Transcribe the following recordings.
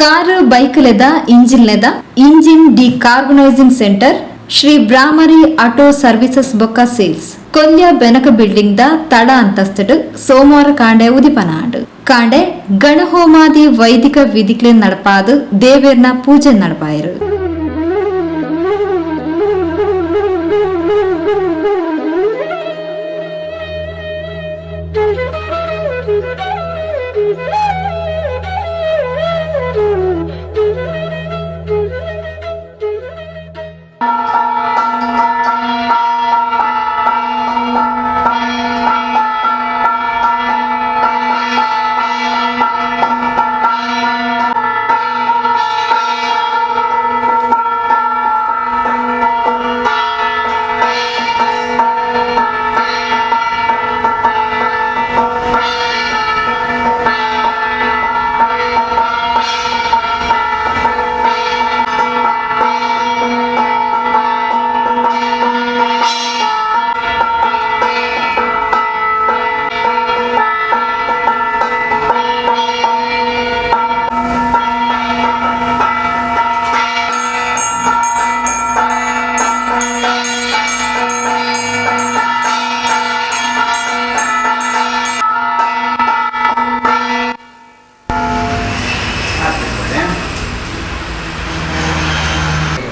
Car ಬೈಕ್ಲೆದ ಇಂಜಿನ್ಲೆದ engine decarbonising centre Shri Bhramari auto services ಬೊಕ್ಕ ಸೇಲ್ಸ್ ಕೊಲ್ಯ ಬೆನಕ ಬಿಲ್ಡಿಂಗ್ ದ ತಡ ಅಂತಸ್ತುಡು ಸೋಮವಾರ ಕಾಂಡೆ ಉದಿಪನ ಆಂಡ್. ಕಾಂಡೆ ಗಣಹೋಮಾದಿ ವೈದಿಕ ವಿಧಿಕ್ಲೆ ನಡಪಾದು ದೇವೇರ್ನ ಪೂಜೆ ನಡಪಾಯರು.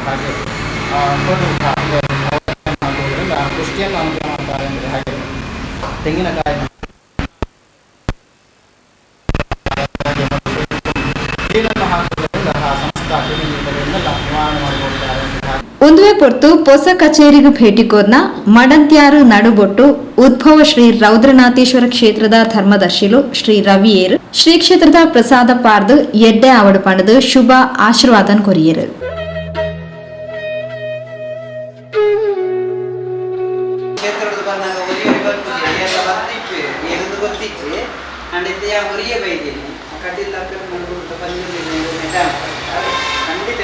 ಹಾಗೆ ಕೊಡು ಹಾಕುವುದರಿಂದ ಪುಷ್ಟಿಯನ್ನು ಅನುಗ್ರಹ ಮಾಡ್ತಾರೆ ಅಂದರೆ ಹಾಗೆ ತೆಂಗಿನಕಾಯಿ ನೀರನ್ನು ಹಾಕುವುದರಿಂದ ಆ ಸಮಸ್ತ ಕ್ರಿಮಿಕೀಟಗಳನ್ನೆಲ್ಲ ನಿವಾರಣೆ ಮಾಡಿಕೊಳ್ತಾರೆ ಅಂತ ಹಾಗೆ. ಒಂದುವೆ ಪೊರ್ತು ಪೊಸ ಕಚೇರಿಗೂ ಭೇಟಿ ಕೋರ್ನ ಮಡಂತ್ಯಾರು ನಡುಬೊಟ್ಟು ಉದ್ಭವ ಶ್ರೀ ರೌದ್ರನಾಥೇಶ್ವರ ಕ್ಷೇತ್ರದ ಧರ್ಮದರ್ಶಿಲು ಶ್ರೀ ರವಿಯೇರು ಶ್ರೀ ಕ್ಷೇತ್ರದ ಪ್ರಸಾದ ಪಾರ್ದು ಎಡ್ಡೆ ಆವಡು ಪಂಡದು ಶುಭ ಆಶೀರ್ವಾದನ್ ಕೊರಿಯರು. ಕ್ಷೇತ್ರದ ಬಂದಾಗ ಒರಿಯರಿ ಬರ್ತಿದೆ ಎಲ್ಲ ಬರ್ತಿತ್ತು ಎಂದು ಗೊತ್ತಿತ್ತು ಅಂಡ್ ಯಾ ಒರಿಯ ಬೈದೀನಿ ಕಟೀಲ್ ಅಪ್ಪೆ ಬಂದಿದ್ದೀನಿ ಖಂಡಿತ.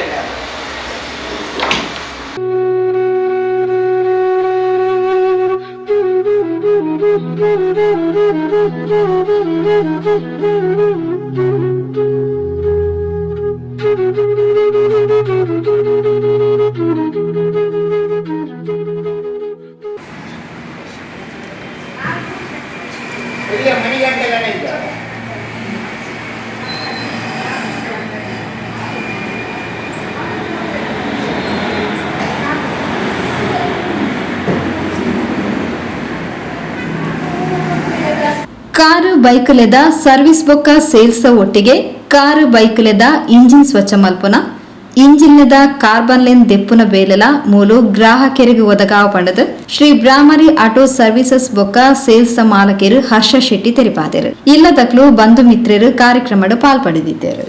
ಕಾರು ಬೈಕ್ಲೆದ ಸರ್ವಿಸ್ ಬೊಕ್ಕ ಸೇಲ್ಸ್ ಒಟ್ಟಿಗೆ ಕಾರು ಬೈಕ್ಲೆದ ಇಂಜಿನ್ ಸ್ವಚ್ಛ ಮಲ್ಪುನ ಇಂಜಿನ್ಲೆದ ಕಾರ್ಬನ್ ಲೆನ್ ದೆಪ್ಪುನ ಬೇಲೆಲ ಮೂಲು ಗ್ರಾಹಕರಿಗೆ ಒದಗಾವ ಪಂಡದು ಶ್ರೀ ಬ್ರಾಹ್ಮರಿ ಆಟೋ ಸರ್ವಿಸಸ್ ಬೊಕ್ಕ ಸೇಲ್ಸ್ ಮಾಲಕರು ಹರ್ಷ ಶೆಟ್ಟಿ ತೆರಿಪಾದರು. ಇಲ್ಲದಕ್ಲು ಬಂಧು ಮಿತ್ರರು ಕಾರ್ಯಕ್ರಮಡ್ ಪಾಲ್ಪಡೆದಿದ್ದರು.